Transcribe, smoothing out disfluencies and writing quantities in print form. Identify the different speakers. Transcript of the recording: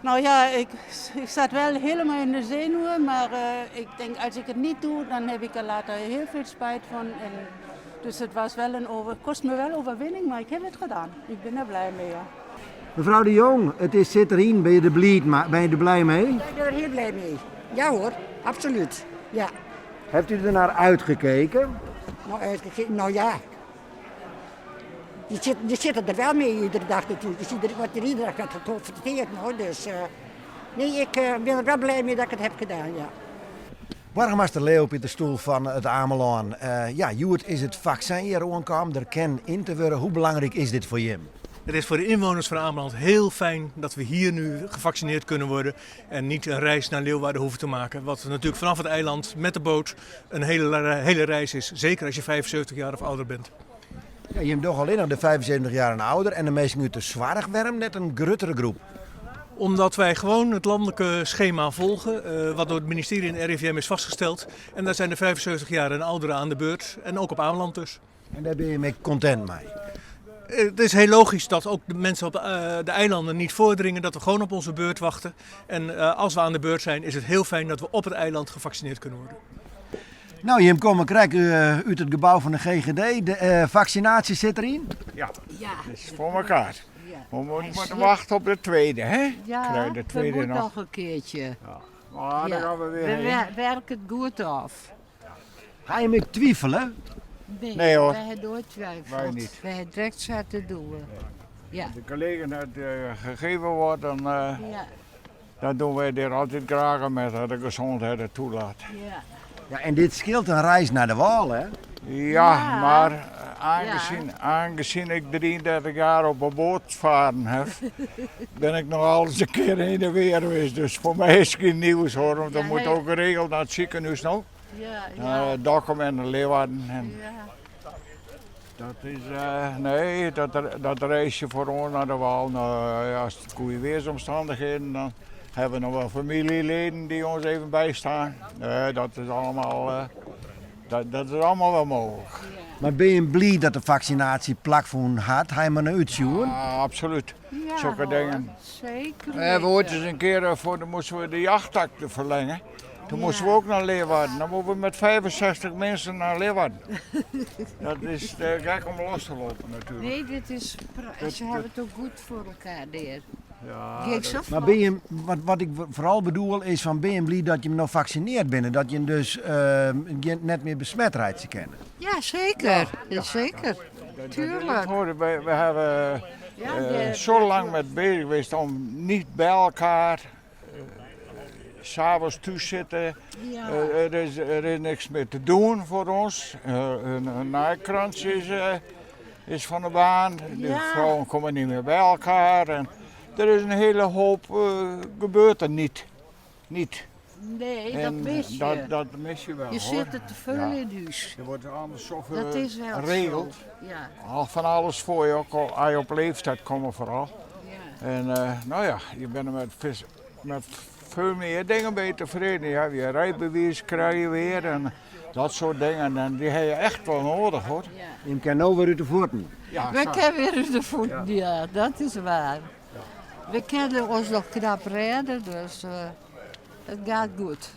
Speaker 1: Nou ja, ik, ik zat wel helemaal in de zenuwen, maar uh, ik denk als ik het niet doe, dan heb ik er later heel veel spijt van. En dus het was wel een over, kost me wel overwinning, maar ik heb het gedaan. Ik ben er blij mee. Ja.
Speaker 2: Mevrouw de Jong, it is sit deryn. Binne je der bliid binne je der blij mei?
Speaker 3: Ik ben er heel blij mee. Ja hoor, absoluut. Ja.
Speaker 2: Heeft u er naar uitgekeken?
Speaker 3: Nou, uitgekeken, nou ja. Je zit, je zit er wel mee iedere dag natuurlijk. Je ziet er, wordt er iedere dag geconfronteerd. Nou, dus, uh, nee, ik uh, ben er wel blij mee dat ik het heb gedaan, ja.
Speaker 2: Boargemaster Leo Pieter Stoel fan It Amelân. Uh, ja, hjoed is it faksin hjir oankaam. Der kin inte wurde. Hoe belangryk is dit foar jim?
Speaker 4: Het is voor de inwoners van Ameland heel fijn dat we hier nu gevaccineerd kunnen worden en niet een reis naar Leeuwarden hoeven te maken. Wat natuurlijk vanaf het eiland met de boot een hele, hele reis is. Zeker als je 75 jaar of ouder bent.
Speaker 2: Ja, jim dogge allinnich de 75 jaar en ouder en de minsken út de soarch. Wêrom net in gruttere groep?
Speaker 4: Omdat wij gewoon het landelijke schema volgen, uh, wat door het ministerie en de RIVM is vastgesteld. En daar zijn de 75 jaar en ouderen aan de beurt. En ook op Ameland dus.
Speaker 2: En dêr binne je mei kontint mei?
Speaker 4: Het is heel logisch dat ook de mensen op de, uh, de eilanden niet voordringen, dat we gewoon op onze beurt wachten. En uh, als we aan de beurt zijn, is het heel fijn dat we op het eiland gevaccineerd kunnen worden.
Speaker 2: Nou, jim komme krekt út it gebou fan de GGD. De uh, faksinaasje sit deryn?
Speaker 5: Ja, ja. dat is voor elkaar. Ja. We moeten wachten op de tweede, hè?
Speaker 6: Ja, de tweede we nog. nog een keertje.
Speaker 5: Ja. Maar ja. dan gaan we weer
Speaker 6: We
Speaker 5: heen.
Speaker 6: werken het goed af.
Speaker 2: Ga je mee twijfelen?
Speaker 6: Nee,
Speaker 5: nee hoor.
Speaker 6: Wij hebben nooit twijfeld.
Speaker 5: Wij niet.
Speaker 6: Wij hebben direct zitten doen. Ja.
Speaker 5: Als de gelegenheid uh, gegeven wordt, dan, uh,
Speaker 6: ja.
Speaker 5: dan doen wij dit altijd graag met dat de gezondheid het toelaat.
Speaker 6: Ja.
Speaker 2: Ja, en dit skeelt in reis nei de wâl, hè?
Speaker 5: Ja, ja. maar aangezien, ja. aangezien ik 33 jaar op een boot varen heb, ben ik nog al eens een keer heen en weer geweest. Dus voor mij is het geen nieuws hoor, want dan moet ook geregeld naar het ziekenhuis nog.
Speaker 6: Ja, ja.
Speaker 5: Naar Dokkum en naar Leeuwarden. En
Speaker 6: ja.
Speaker 5: Dat is, uh, nee, dat, dat reisje voor ons naar de wâl, nou, ja, als het goede weersomstandigheden, dan hebben we nog wel familieleden die ons even bijstaan. Nee, dat is allemaal, uh, dat, dat is allemaal wel mogelijk.
Speaker 6: Ja.
Speaker 2: Mar binne je bliid dat de faksinaasje plakfûn hat? Ha je der nei útsjoen?
Speaker 5: Ja, absoluut.
Speaker 6: Ja,
Speaker 5: Zulke
Speaker 6: hoor.
Speaker 5: dingen.
Speaker 6: Zeker.
Speaker 5: We ooit eens een keer voor, de, moesten we de jachtakte verlengen. Toen
Speaker 6: Ja.
Speaker 5: moesten we ook naar Leeuwarden. Dan moeten we met 65 mensen naar Leeuwarden. dat is te gek om los te lopen natuurlijk.
Speaker 6: Nee, dit is.
Speaker 5: Dat,
Speaker 6: Ze hebben het ook goed voor elkaar, daar.
Speaker 5: Ja,
Speaker 6: dat...
Speaker 2: Maar ben je, wat, wat ik foaral bedoel is fan binne je bliid dat je nog faksinearre binne, dat je dus uh, net mear besmet reitsje kinne.
Speaker 6: Ja, zeker. Ja, zeker.
Speaker 5: Dat,
Speaker 6: Tuurlijk.
Speaker 5: Dat, we, we hebben uh, zo lang met bezig geweest om niet bij elkaar uh, s'avonds thuis zitten.
Speaker 6: Ja.
Speaker 5: Uh, er, is, er is niks meer te doen voor ons. een, een naaikrans is, is van de baan. De
Speaker 6: Ja.
Speaker 5: vrouwen komen niet meer bij elkaar. En er is een hele hoop gebeurt er niet. Niet.
Speaker 6: Nee, dat
Speaker 5: En
Speaker 6: mis je.
Speaker 5: Dat, dat mis je wel.
Speaker 6: je
Speaker 5: hoor.
Speaker 6: zit er te veel
Speaker 5: Ja.
Speaker 6: in huis.
Speaker 5: Er wordt anders zoveel
Speaker 6: Dat is wel
Speaker 5: geregeld.
Speaker 6: zo. Ja.
Speaker 5: Al van alles voor je, ook al als je op leeftijd komt vooral.
Speaker 6: Ja.
Speaker 5: En uh, nou ja, je bent er met, vis, met veel meer dingen bij tevreden. Ja, je rijbewijs krijg je weer en dat soort dingen. En die heb je echt wel nodig hoor.
Speaker 6: Ja.
Speaker 2: Je kin no wer út de fuotten.
Speaker 5: Ja,
Speaker 6: We
Speaker 5: zo.
Speaker 6: kunnen weer uit de voeten, ja. dat is waar. We kunnen ons nog knap redden, dus uh, het gaat goed.